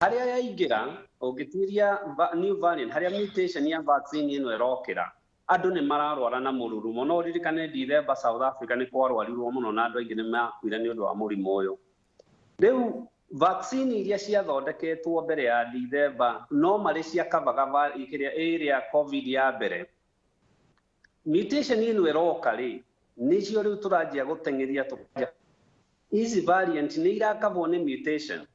Harĩa yaingĩra ũngĩtuĩria new variant, harĩa mutation ya vaccine ĩno ĩrokĩra, andũ nĩ mararwara na mũrurumo. No ũririkane December South Africa nĩ kwarwarirwo mũno na andũ aingĩ nĩ makuire nĩ ũndũ wa mũrimũ ũyũ. Rĩu vaccine iria ciathondeketwo mbere ya December no marĩ ciakavaga kĩrĩa ĩrĩa COVID ya mbere. Mutation ĩno ĩroka rĩ, nĩcio rĩu tũranjia gũteng'eria tũkanjia. Ici variant nĩ irakavwo nĩ mutation.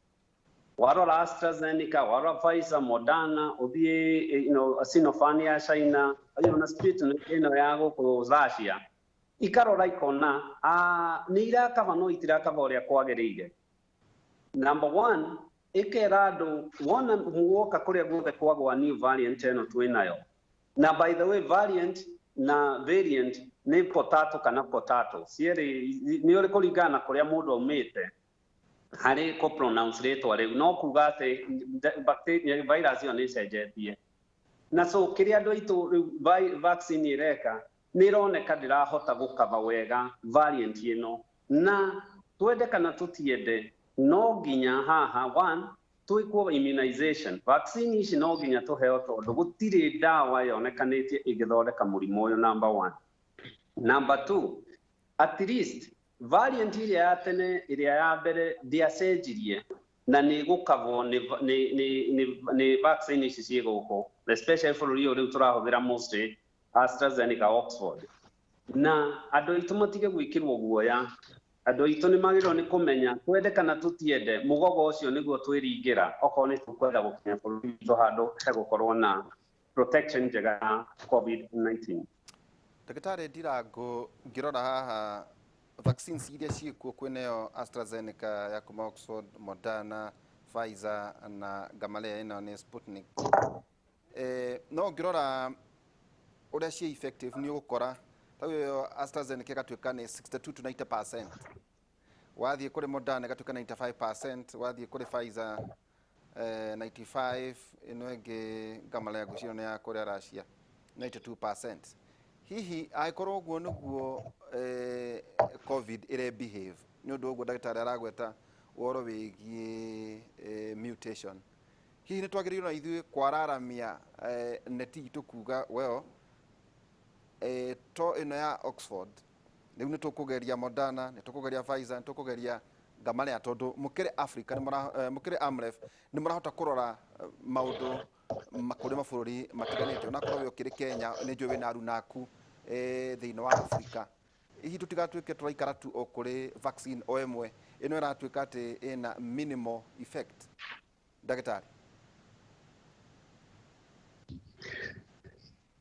Warora AstraZeneca, warora Pfizer, Moderna, ũthiĩ Sinopharm ya China, na Sputnik ĩno ya gũkũ Russia, ikarora ikona nĩ irakava no itirakava ũrĩa kwagĩrĩire. Number one, ĩkera andũ wona woka kũrĩa guothe kwagwa new variant ĩno twĩnayo. Na by the way, variant na variant nĩ potato kana potato cierĩ nĩ ũrĩ kũringana na kũrĩa mũndũ aumĩte harĩ kũ pronounce rĩtwa rĩu, no kuga atĩ bacteria virus ĩyo nĩ ĩcenjetie. Na so kĩrĩa andũ aitũ rĩu vaccine ĩreka nĩ ĩroneka ndĩrahota gũkava wega variant ĩno, na twende kana tũtiende no nginya haha one twĩkwo immunization. Vaccine ici no nginya tũheo tondũ gũtirĩ ndawa yonekanĩtie ĩngĩthondeka mũrimũ ũyũ, number one. Number two, at least variant ĩrĩa ya tene ĩrĩa ya mbere ndĩacenjirie na nĩ ĩgũkavwo nĩ vaccine ici ciĩ gũkũ, especially bũrũri ũyũ rĩu tũrahũthĩra mostly AstraZeneca Oxford. Na andũ aitũ matige gwĩkĩrwo guoya. Andũ aitũ nĩ magĩrĩirwo nĩ kũmenya twende kana tũtiende mũgogo ũcio nĩguo twĩringĩra okorwo nĩ tũkwenda gũkinya bũrũri witũ handũ hegũkorwo na protection njega ya COVID-19. Ndagĩtarĩ Ndirango, ngĩrora haha vaccines iria ciĩkuo, kwĩnayo AstraZeneca ya kuma Oxford, Moderna, Pfizer na Gamaleya ĩno nĩ Sputnik. No ngĩrora ũrĩa ciĩ effective nĩ ũgũkora ta ĩyo AstraZeneca ĩgatuĩka nĩ 62 to 90%, wathiĩ kũrĩ Moderna ĩgatuĩka 95%, wathiĩ kũrĩ Pfizer 95, ĩno ĩngĩ Gamaleya ngwĩciria nĩ ya kũrĩa Russia 92%. Hihi angĩkorwo ũguo nĩguo COVID ĩre behave, nĩ ũndũ ũguo ndagĩtarĩ aragweta ũhoro wĩgiĩ mutation, hihi nĩ twagĩrĩirwo na ithuĩ kwararamia neti itũ kuga well, to ĩno ya Oxford, rĩu nĩ tũkũgeria Moderna, nĩ tũkũgeria Pfizer, nĩ tũkũgeria Gamaleya, tondũ mũkĩrĩ Africa nĩ mũra, mũkĩrĩ AMREF nĩ mũrahota kũrora maũndũ kũrĩ mabũrũri matiganĩte, onakorwo we ũkĩrĩ Kenya nĩ njũĩ wĩna aruna aku thĩinĩ wa Africa. Hihi tũtigatuĩke tũraikara tu o kũrĩ vaccine o ĩmwe ĩno ĩratuĩka atĩ ĩna minimal effect, ndagĩtarĩ?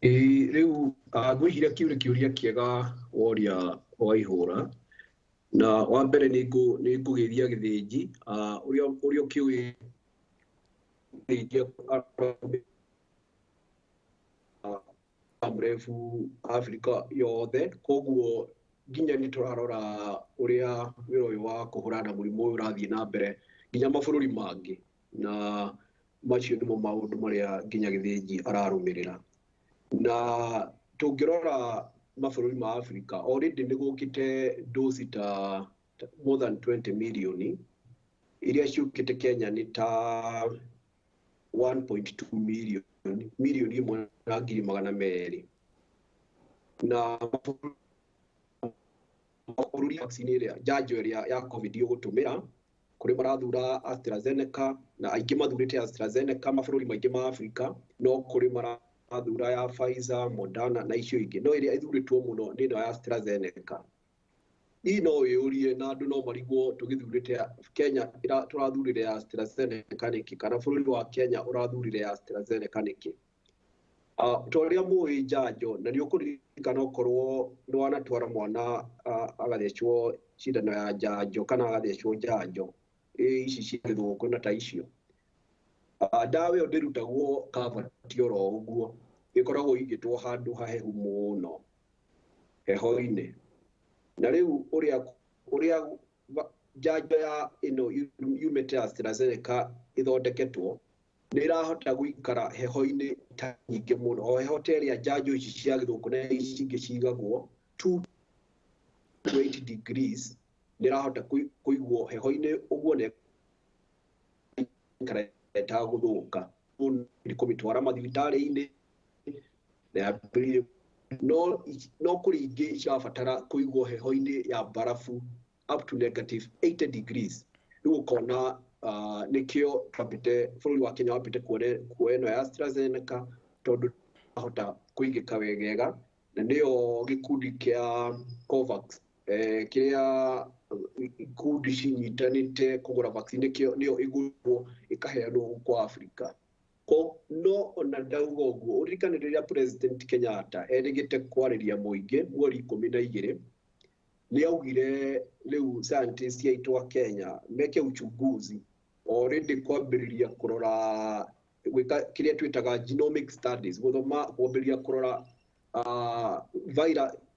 Ĩĩ, rĩu ngwĩciria kĩu nĩ kĩũria kĩega woria Waihũra. Na wa mbere nĩ ngũgeithia Gĩthĩnji ũrĩa ũkĩũĩ Gĩthĩnji AMREF Africa yothe, koguo nginya nĩ tũrarora ũrĩa wĩra ũyũ wa kũhũrana na mũrimũ ũyũ ũrathiĩ na mbere nginya mabũrũri mangĩ, na macio nĩmo maũndũ marĩa nginya Gĩthĩnji ararũmĩrĩra. Na tũngĩrora mabũrũri ma Africa already nĩ gũkĩte dosi ta more than 20 million. Iria ciũkĩte Kenya nĩ ta 1.2 million, 1,200,000. Na mabũrũri vaccine ĩrĩa njanjo ĩrĩa ya COVID ũgũtũmĩra, kũrĩ marathura AstraZeneca na aingĩ mathurĩte AstraZeneca mabũrũri maingĩ ma Africa, no kũrĩ marathura ya Pfizer, Moderna na icio ingĩ, no ĩrĩa ĩthurĩtwo mũno nĩ ĩno ya AstraZeneca. Hihi no wĩyũrie na andũ no marigwo tũgĩthurĩte Kenya tũrathurire ya AstraZeneca nĩkĩ, kana bũrũri wa Kenya ũrathurire ya AstraZeneca nĩkĩ? Ta ũrĩa mũĩ njanjo, na nĩ ũkũririkana okorwo nĩ wanatwara mwana agathecwo cindano ya njanjo kana agathecwo njanjo ici cia gĩthũkũ na ta icio, ndawa ĩyo ndĩrutagwo kabati oro ũguo, ĩkoragwo ĩigĩtwo handũ hahehu mũno heho-inĩ. Na rĩu ũrĩa njanjo ya ĩno yumĩte AstraZeneca ĩthondeketwo nĩ ĩrahota gũikara heho-inĩ ta nyingĩ mũno, o heho ta ĩrĩa njanjo ici cia gĩthũkũ na ici ingĩ cigagwo 2 to 8 degrees, nĩ ĩrahota kũigwo heho-inĩ ũguo na ĩikara ĩtagũthũka nĩ kũmĩtwara mathibitarĩ-inĩ na yambĩrĩrie no kũrĩ ingĩ cirabatara kũigwo heho-inĩ ya barafu up to negative 80 degrees. Rĩu ũkona nĩkĩo twambĩte bũrũri wa Kenya wambĩte kuoya ĩno ya AstraZeneca tondũ ahota kũigĩka wegega, na nĩyo gĩkundi kĩa COVAX kĩrĩa ikundi cinyitanĩte kũgũra vaccine nĩyo ĩgũrwo ĩkaheanwo gũkũ Africa. No ona ndauga ũguo, ũririkane rĩrĩa President Kenyatta erĩgĩte kwarĩria mũingĩ mweri 12 nĩ augire rĩu scientists aitũ a Kenya meke uchunguzi already kwambĩrĩria kũrora gwĩka kĩrĩa twĩtaga genomic studies, gũthoma kwambĩrĩria kũrora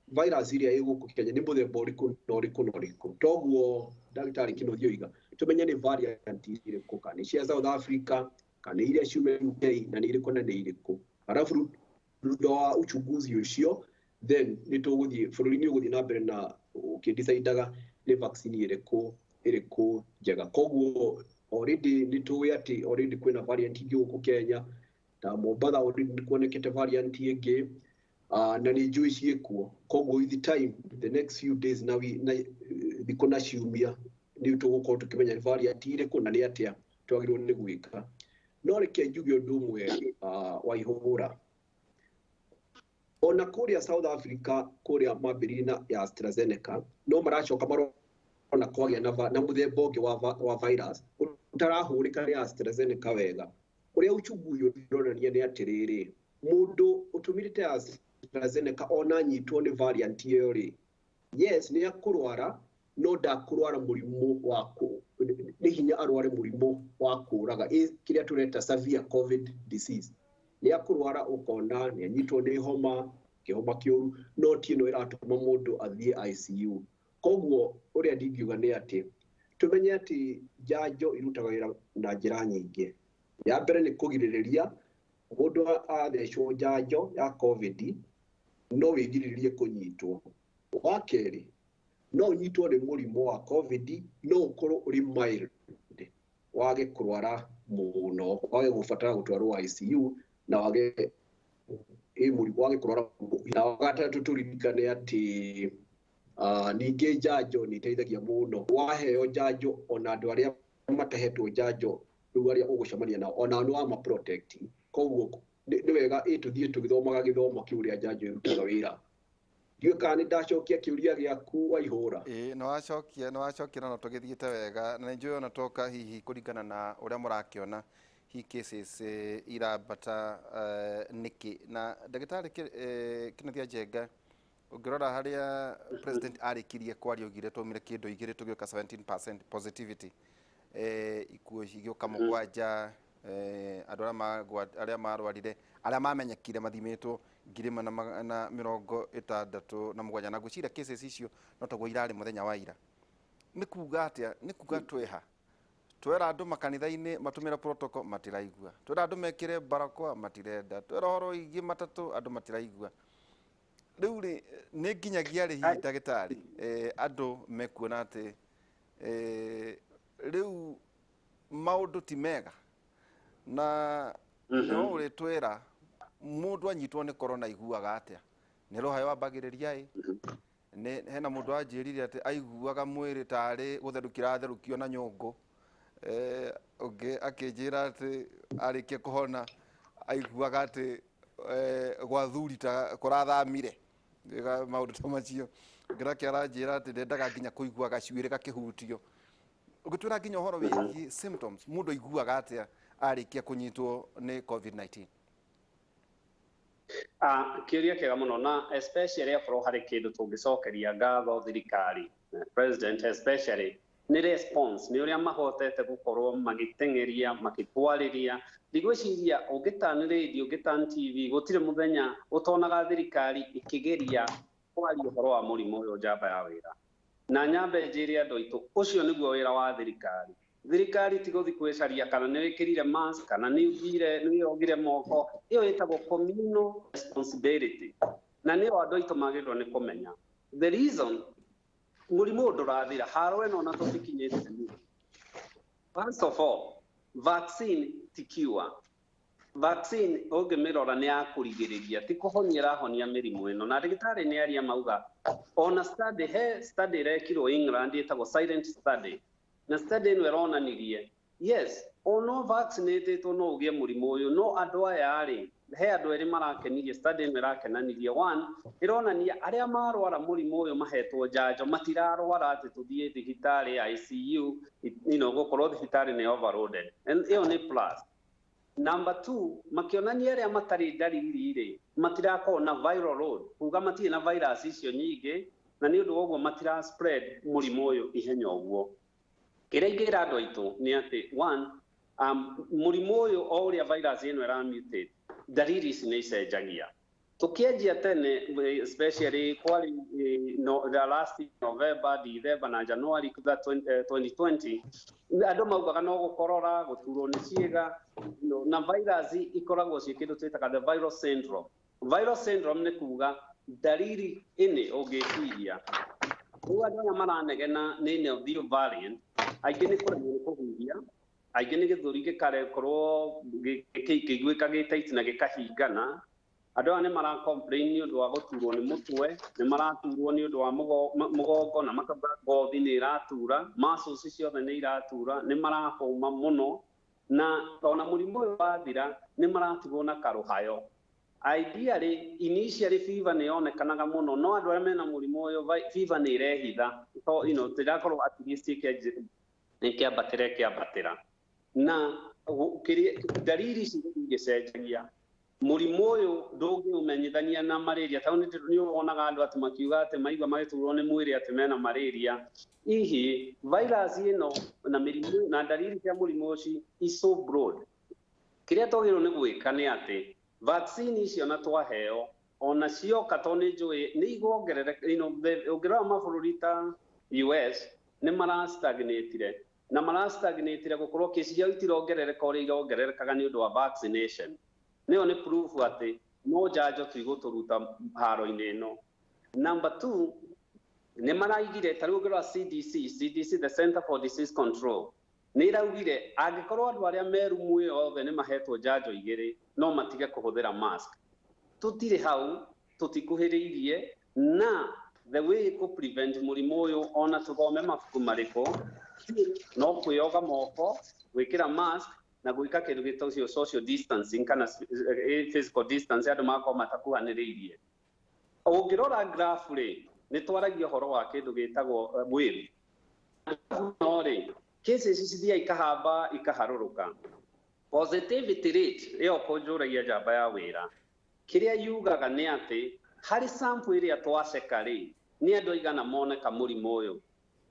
virus iria ĩgũkũ Kenya nĩ mũthemba ũrĩkũ na ũrĩkũ na ũrĩkũ. Toguo ndagĩtarĩ Kĩnuthia oiga tũmenye nĩ variant irĩkũ, kana nĩ cia South Africa, kana iria ciume UK, na nĩ irĩkũ na nĩ irĩkũ. Arabu thutha wa uchunguzi ũcio then nĩ tũgũthiĩ bũrũri nĩ ũgũthiĩ na mbere na ũkĩdecidaga nĩ vaccine ĩrĩkũ ĩrĩkũ njega. Koguo already nĩ tũĩ atĩ already kwĩna variant ingĩ gũkũ Kenya, ta Mombatha already nĩ kuonekete variant ĩngĩ, na nĩ njũĩ ciĩkuo. Koguo with the time the next few days na thikũ na ciumia nĩ tũgũkorwo tũkĩmenya nĩ variant irĩkũ na nĩ atĩa twagĩrĩirwo nĩ gwĩka. No reke njuge ũndũ ũmwe wa ihũra. Ona kũrĩa South Africa kũrĩa mambĩrĩirie na ya AstraZeneca no maracoka marona kwagĩa na mũthemba ũngĩ wa virus ũtarahũrĩka nĩ AstraZeneca wega. Ũrĩa uchunguzi ũronania nĩ atĩrĩrĩ, mũndũ ũtũmĩrĩte AstraZeneca ona anyitwo nĩ variant ĩyo rĩ, yes nĩ akũrwara no ndakũrwara mũrimũ wa nĩ hinya arware mũrimũ wa kũraga kĩrĩa tũreta severe COVID disease. Nĩ akũrwara ũkona nĩ anyitwo nĩ homa, kĩhoma kĩũru, no ti ĩno ĩratũma mũndũ athiĩ ICU. Koguo ũrĩa ndingiuga nĩ atĩ tũmenye atĩ njanjo irutaga wĩra na njĩra nyingĩ. Ya mbere nĩ kũgirĩrĩria mũndũ athecwo njanjo ya COVID no wĩgirĩrĩrie kũnyitwo. Wa kerĩ, no ũnyitwo nĩ mũrimũ wa COVID no ũkorwo ũrĩ mild, wage kũrwara mũno, wage gũbatara gũtwarwo ICU na wage wage kũrwara. Na wa gatatũ tũririkane atĩ ningĩ njanjo nĩ iteithagia mũno. Waheo njanjo ona andũ arĩa matahetwo njanjo rĩu arĩa ũgũcemania nao ona nĩ wama protect. Koguo nĩ wega tũthiĩ tũgĩthomaga gĩthomo kĩu ũrĩa njanjo ĩrutaga wĩra. Ndiũĩ kana nĩ ndacokia kĩũria gĩaku Waihũra. Ĩĩ nĩ wacokia na tũgĩthiĩte wega, na nĩ njũĩ ona toka hihi kũringana na ũrĩa mũrakĩona hihi cases irambata nĩkĩ. Na ndagĩtarĩ Kĩnuthia Njenga, ũngĩrora harĩa president arĩkirie kwaria augire twaumire kĩndũ igĩrĩ tũgĩũka 17% positivity, ikuũ igĩũka 7, andũ arĩa marwarire arĩa mamenyekire mathimĩtwo 1,167, na ngwĩciria cases icio no taguo irarĩ mũthenya wa ira. Nĩ kuga atĩa? Nĩ kuga twĩha twera andũ makanitha-inĩ matũmĩre protocol matiraigua, twera andũ mekĩre barakoa matirenda, twera ũhoro wĩgiĩ matatũ andũ matiraigua. Rĩu rĩ nĩ nginyagia rĩ hihi ndagĩtarĩ andũ mekuona atĩ rĩu maũndũ ti mega, na no ũrĩtwĩra mũndũ anyitwo nĩ corona aiguaga atĩa? Nĩ rũhayo wambagĩrĩria ĩ? Nĩ hena mũndũ wanjĩrire atĩ aiguaga mwĩrĩ tarĩ gũtherũkira atherũkio na nyũngũ. Ũngĩ akĩnjĩra atĩ arĩkia kũhona aiguaga atĩ gwa thuri ta kũrathamire, maũndũ ta macio. Ũngĩ nake aranjĩra atĩ ndendaga nginya kũigua gacuĩrĩ gakĩhutio. Ũngĩtwĩra nginya ũhoro wĩgiĩ symptoms, mũndũ aiguaga atĩa arĩkia kũnyitwo nĩ COVID-19? Kĩũria kĩega mũno, na especially akorwo harĩ kĩndũ tũngĩcokeria ngatho thirikari, president especially, nĩ response, nĩ ũrĩa mahotete gũkorwo magĩteng'eria magĩtwarĩria. Ndigwĩciria ũngĩturn radio, ũngĩturn TV, gũtirĩ mũthenya ũtonaga thirikari ĩkĩgeria kwaria ũhoro wa mũrimũ ũyũ njamba ya wĩra. Na nyambe njĩre andũ aitũ, ũcio nĩguo wĩra wa thirikari. Thirikari ti gũthiĩ kwĩcaria kana nĩ wĩkĩrire mask kana nĩ ũthire nĩ wĩyogire moko, ĩyo ĩtagwo communal responsibility, na nĩyo andũ aitũ magĩrĩirwo nĩ kũmenya. The reason mũrimũ ũyũ ndũrathira, haro ĩno ona tũtikinyĩte. First of all, vaccine ti cure. Vaccine ũngĩmĩrora nĩ ya kũrigĩrĩria, ti kũhonia ĩrahonia mĩrimũ ĩno. Na ndagĩtarĩ nĩ aria mauga ona study, he study ĩrekirwo England ĩtagwo silent study, na study ĩno ĩronanirie yes, ono vaccinated no ũgĩe mũrimũ ũyũ, no andũ aya rĩ, he andũ erĩ marakenirie, study ĩno ĩrakenanirie. One, ĩronania arĩa marwara mũrimũ ũyũ mahetwo njanjo matirarwara atĩ tũthiĩ thibitarĩ ICU, gũkorwo thibitarĩ nĩ overloaded. And ĩyo nĩ plus. Number two, makĩonania arĩa matarĩ ndariri rĩ, matirakorwo na viral load, kuga matirĩ na virus icio nyingĩ, na nĩ ũndũ wa ũguo matira spread mũrimũ ũyũ ihenya ũguo. Kĩrĩa ingĩra andũ aitũ nĩ atĩ one, mũrimũ ũyũ o ũrĩa virus ĩno ĩramutate, ndariri ici nĩ icenjagia. Tũkĩanjia tene, especially kwarĩ no, the last November, December na January 2020, andũ maugaga no gũkorora, gũturwo nĩ ciĩga, na virus ikoragwo ciĩ kĩndũ twĩtaga the viral syndrome. Viral syndrome nĩ kuga ndariri ĩnĩ ũngĩciria. Rĩu andũ aya maranegena nĩ new variant, aingĩ nĩ kũremwo nĩ kũhuhia, aingĩ nĩ gĩthũri gĩkarekorwo gĩkĩiguĩka gĩ tight na gĩkahingana. Andũ aya nĩ mara complain nĩ ũndũ wa gũturwo nĩ mũtwe, nĩ maraturwo nĩ ũndũ wa mũgongo, na makauga ngothi nĩ ĩratura, muscles ciothe nĩ iratura, nĩ marahũma mũno, na ona mũrimũ ũyũ wathira nĩ maratigwo na karũhayo. Ideally, initially fever nĩ yonekanaga mũno, no andũ arĩa mena mũrimũ ũyũ fever nĩ ĩrehitha, so, tĩrakorwo at least ĩkĩambatĩra ĩkĩambatĩra. Na ndariri ici igĩcenjagia. Mũrimũ ũyũ ndũngĩũmenyithania na malaria, tondũ nĩ wonaga andũ atĩ makiuga atĩ maigua magĩturwo nĩ mwĩrĩ atĩ mena malaria. Hihi virus ĩno na mĩrimũ na ndariri cia mũrimũ ũcio is so broad. Kĩrĩa twagĩrĩirwo nĩ gwĩka nĩ atĩ vaccine icio na twaheo ona cioka, tondũ nĩ njũĩ nĩ iguongerereka, ũngĩrora mabũrũri ta US nĩ marastagnatire, na marastagnatire gũkorwo kesi ciao itirongerereka ũrĩa irongererekaga nĩ ũndũ wa vaccination. Nĩyo nĩ proof atĩ no njanjo tu igũtũruta haro-inĩ ĩno. Number two, nĩ maraigire ta rĩu ũngĩrora CDC, CDC, the Center for Disease Control, nĩ ĩraugire angĩkorwo andũ arĩa me rumu ĩyo othe nĩ mahetwo njanjo igĩrĩ, no matige kũhũthĩra mask. Tũtirĩ hau, tũtikuhĩrĩirie, na the way kũ prevent mũrimũ ũyũ ona tũthome mabuku marĩkũ, no kwĩyoga moko, gwĩkĩra mask na gwĩka kĩndũ gĩtagwo social distancing kana physical distance, andũ magakorwo matakuhanĩrĩirie. Ũngĩrora graph rĩ, nĩ twaragia ũhoro wa kĩndũ gĩtagwo wave. No rĩ, cases cithiaga ikahamba ikaharũrũka. Positivity rate ĩyo kũnjũragia njamba ya wĩra, kĩrĩa yugaga nĩ atĩ harĩ sample ĩrĩa twaceka rĩ, nĩ andũ aigana moneka mũrimũ ũyũ.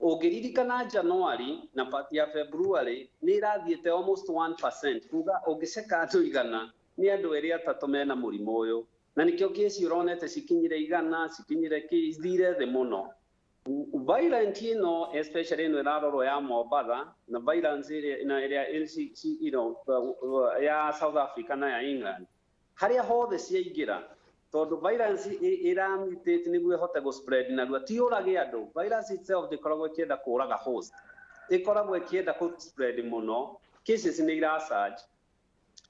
Ũngĩririkana January na part ya February nĩ ĩrathiĩte almost 1%, kuga ũngĩceka andũ 100 nĩ andũ erĩ atatũ mena mũrimũ ũyũ. Na nĩkĩo kesi ũronete cikinyire 100, cikinyire kĩ, ithire thĩ mũno. Variant ĩno especially ĩno ĩrarorwo ya Mombatha na variant ĩrĩa na ĩrĩa ya South Africa na ya England, harĩa hothe ciaingĩra, tondũ virus ĩramutate nĩguo ĩhote gũ spread narua, ti ũrage andũ. Virus itself ndĩkoragwo ĩkĩenda kũraga host, ĩkoragwo ĩkĩenda kũ spread mũno. Cases nĩ ira surge.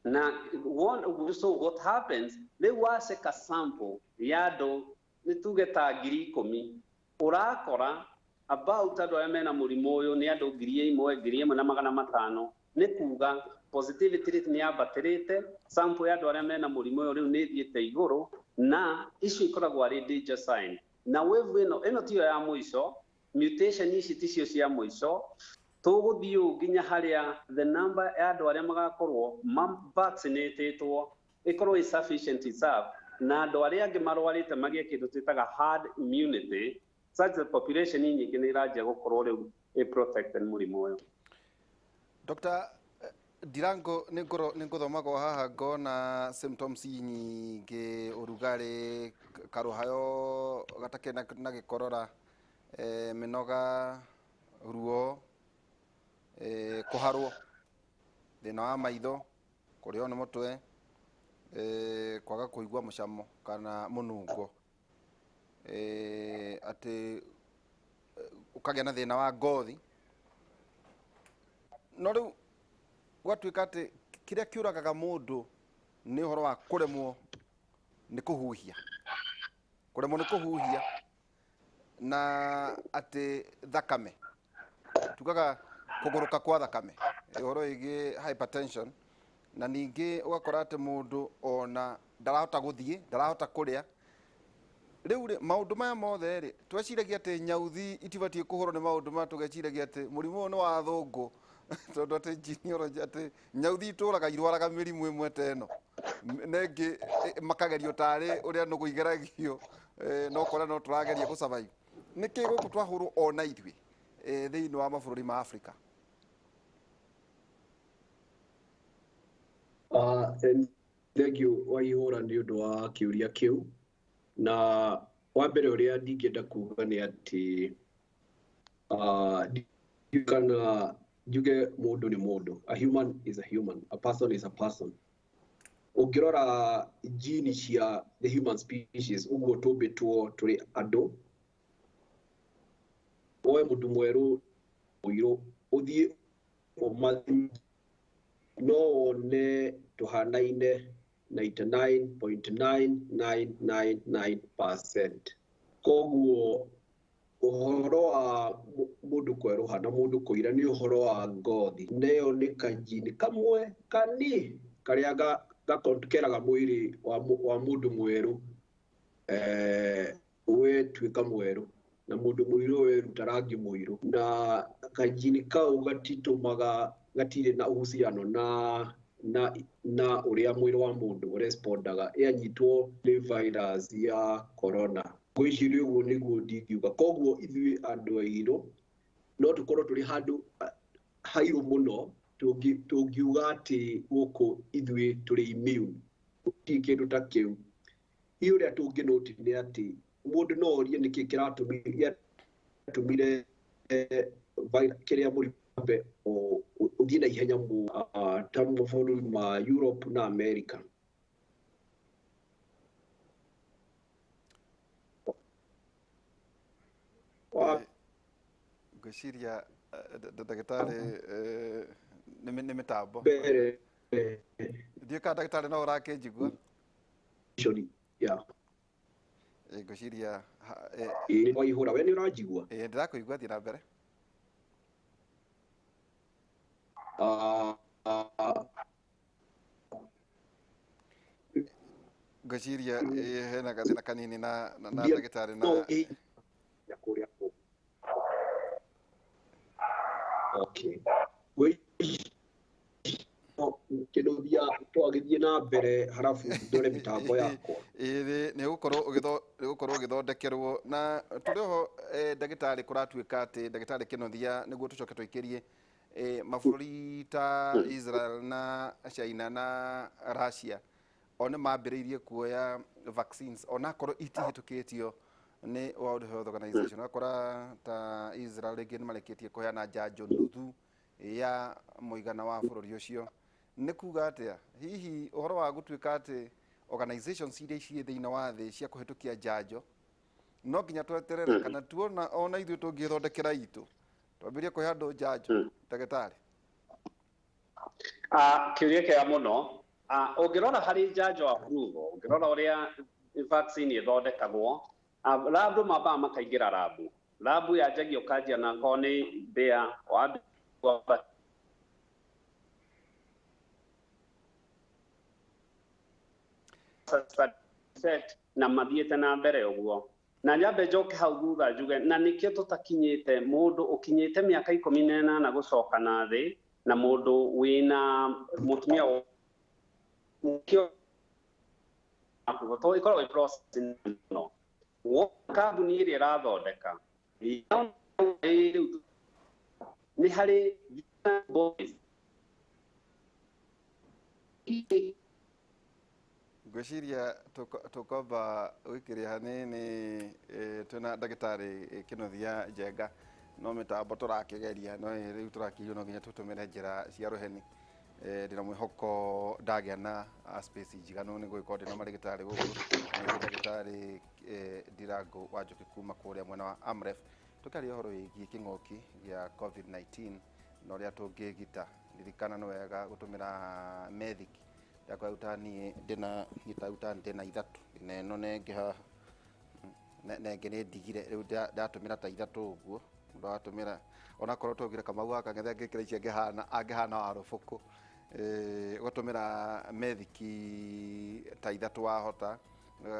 Na one, so what happens, rĩu waceka sample ya andũ nĩ tuge ta 10,000, ũrakora about andũ arĩa mena mũrimũ ũyũ nĩ andũ 1,000, 1,500. Nĩ kuga positivity rate nĩ yambatĩrĩte, sample ya andũ arĩa mena mũrimũ ũyũ rĩu nĩ ĩthiĩte igũrũ, na icio ikoragwo arĩ danger sign. Na wave ĩno tiyo ya mũico, mutation ici ticio cia mũico, tũgũthiĩ ũũ nginya harĩa the number ya andũ arĩa magakorwo vaccinatĩtwo ĩkorwo ĩ sufficient enough, na andũ arĩa angĩ marwarĩte magĩe kĩndũ twĩtaga herd immunity, such that population nyingĩ nĩ ĩranjia gũkorwo rĩu ĩ protected mũrimũ ũyũ. Dr. Ndirango, nĩ ngũthomagwo haha ngona symptoms nyingĩ, ũrugarĩ, karũhayo gatakĩrĩ na gĩkorora, mĩnoga, ruo, kũharwo, thĩna wa maitho, kũrĩo nĩ mũtwe, kwaga kũigua mũcamo kana mũnungo, atĩ ũkagĩa na thĩna wa ngothi. No rĩu gwatuĩka atĩ Kĩrĩa kĩũragaga mũndũ nĩ ũhoro wa kũremwo nĩ kũhuhia, kũremwo nĩ kũhuhia na atĩ thakame, tugaga kũgũrũka kwa thakame, ũhoro wĩgiĩ hypertension, na ningĩ ũgakora atĩ mũndũ ona ndarahota gũthiĩ, ndarahota kũrĩa. Rĩu rĩ, maũndũ maya mothe rĩ, tweciragia atĩ nyauthi itibatiĩ kũhũrwo nĩ maũndũ maya, tũgeciragia atĩ mũrimũ ũyũ nĩ wa athũngũ, tondũ atĩ genealogy atĩ nyauthi itũraga irwaraga mĩrimũ ĩmwe ta ĩno na ĩngĩ makagerio tarĩ ũrĩa nũgũ igeragio, no ũkona no tũrageria gũ survive. Nĩkĩ gũkũ twahũrwo ona ithuĩ thĩinĩ wa mabũrũri ma Afrika? Thank you Waihũra nĩ ũndũ wa kĩũria kĩu. Na wa mbere ũrĩa ndingĩenda kuga nĩ atĩ kana njuge mũndũ nĩ mũndũ. A human is a human, a person is a person. Ũngĩrora gene cia the human species, ũguo tũmbĩtwo tũrĩ andũ, woe mũndũ mwerũ mũirũ ũthiĩ ũmathime, no wone tũhanaine 99.9999%. Koguo ũhoro wa mũndũ kwerũha na mũndũ kũira nĩ ũhoro wa ngothi, nayo nĩ kajini kamwe kani karĩa gakeraga mwĩrĩ wa mũndũ mwerũ, we tuĩka mwerũ, na mũndũ mũirũ weruta rangi mũirũ, na kajini kau gatitũmaga, gatirĩ na uhusiano na ũrĩa mwĩrĩ wa mũndũ ũrespondaga ĩanyitwo nĩ virus ya corona. Ngwĩciria ũguo nĩguo ndingiuga. Koguo ithuĩ andũ airũ no tũkorwo tũrĩ handũ hairũ mũno tũngiuga atĩ gũkũ ithuĩ tũrĩ immune, gũtirĩ kĩndũ ta kĩu. Hihi ũrĩa tũngĩnoti nĩ atĩ mũndũ no orie nĩkĩ kĩratũmire kĩrĩa mũrimũ ũthiĩ na ihenya ta mabũrũri ma Europe na America. Ngwĩciria ndagĩtarĩ nĩ mĩtambo. Mbere. Ndiũĩ kana ndagĩtarĩ no ũrakĩnjigua? Yeah. Ngwĩciria Ĩĩ, Waihũra, we nĩ ũranjigua? Ĩĩ, ndĩrakũigua, thiĩ na mbere. Ngwĩciria hena gathĩna kanini na ndagĩtarĩ na kũrĩa kũ. Okay. Kĩndũ twagĩthiĩ na mbere harabu ndore mĩtambo yakwa. Ĩĩ, nĩ ũgũkorwo ũgĩthondekerwo na tũrĩ oho ndagĩtarĩ, kũratuĩka atĩ ndagĩtarĩ Kĩnuthia, nĩguo tũcoke tũikĩrie mabũrũri ta Israel na China na Russia o nĩ mambĩrĩirie kuoya vaccines onakorwo itihĩtũkĩtio nĩ World Health Organization. Ũgakora ta Israel rĩngĩ nĩ marĩkĩtie kũheana njanjo nuthu ya mũigana wa bũrũri ũcio. Nĩ kuga atĩa hihi ũhoro wa gũtuĩka atĩ organizations iria ciĩ thĩinĩ wa thĩ cia kũhĩtũkia njanjo no nginya tweterere kana tuona ona ithuĩ tũngĩthondekera itũ twambĩrĩrie kũhe andũ njanjo, ndagĩtarĩ? Kĩũria kĩega mũno. Ũngĩrora harĩ njanjo approval, ũngĩrora ũrĩa vaccine ĩthondekagwo, lab mambaga makaingĩra lab. Lab yanjagia ũkanjia na korwo nĩ mbĩa, wamba set na mathiĩte na mbere ũguo. Na nyambe njoke hau thutha njuge na nĩkĩo tũtakinyĩte mũndũ ũkinyĩte mĩaka 18 gũcoka na thĩ, na mũndũ wĩna mũtumia nĩkĩo to ĩkoragwo ĩ process mũno. Wona kambuni ĩrĩa ĩrathondeka rĩu nĩ harĩ boys. Ngwĩciria tũkwamba gwĩkĩria hanini, twĩna ndagĩtarĩ Kĩnuthia Njenga, no mĩtambo tũrakĩgeria, no rĩu tũrakĩigua no nginya tũtũmĩre njĩra cia rũheni. Ndĩna mwĩhoko ndagĩa na space njiganu nĩ gũgĩkorwo ndĩna marĩgĩtarĩ gũkũ. Nĩ ndagĩtarĩ Ndirango wa Njũkĩ kuma kũrĩa mwena wa Amref, tũkĩaria ũhoro wĩgiĩ kĩng'ũki gĩa COVID-19 na ũrĩa tũngĩgita. Ririkana nĩ wega gũtũmĩra methiki. Ndakwĩra niĩ ndĩna niĩ ta rĩu ta ndĩna ithatũ, ndĩna ĩno na ĩngĩ haha na ĩngĩ nĩ ndigire. Rĩu ndatũmĩra ta ithatũ ũguo. Mũndũ agatũmĩra onakorwo twaugire Kamau gaka ngetha angĩkĩra ici angĩhana wa rũbũkũ. Ũgatũmĩra methiki ta ithatũ wahota,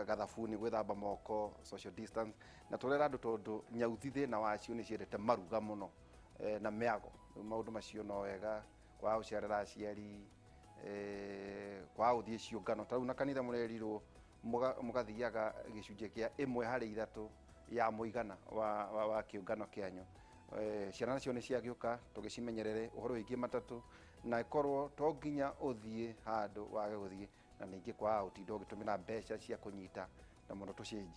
gathabuni gwĩthamba moko, social distance. Na tũrera andũ tondũ nyauthi thĩna wacio nĩ ciendete maruga mũno na mĩago. Rĩu maũndũ macio no wega kwaga gũcerera aciari, kwaga gũthiĩ ciũngano. Ta rĩu na kanitha mũrerirwo mũgathiaga gĩcunjĩ kĩa ĩmwe harĩ ithatũ ya mũigana wa kĩũngano kĩanyu. Ciana nacio nĩ ciagĩũka, tũgĩcimenyerere ũhoro wĩgiĩ matatũ, na ĩkorwo to nginya ũthiĩ handũ wage gũthiĩ. Na ningĩ kwaga gũtinda ũgĩtũmĩra mbeca cia kũnyita na mũno tũcĩnji,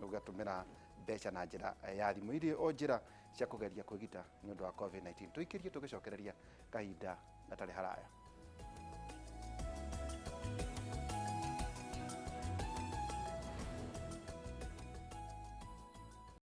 ũgatũmĩra mbeca na njĩra ya thimũ. Iria o njĩra cia kũgeria kwĩgita nĩ ũndũ wa COVID-19. Tũikĩrie tũgĩcokereria kahinda gatarĩ haraya.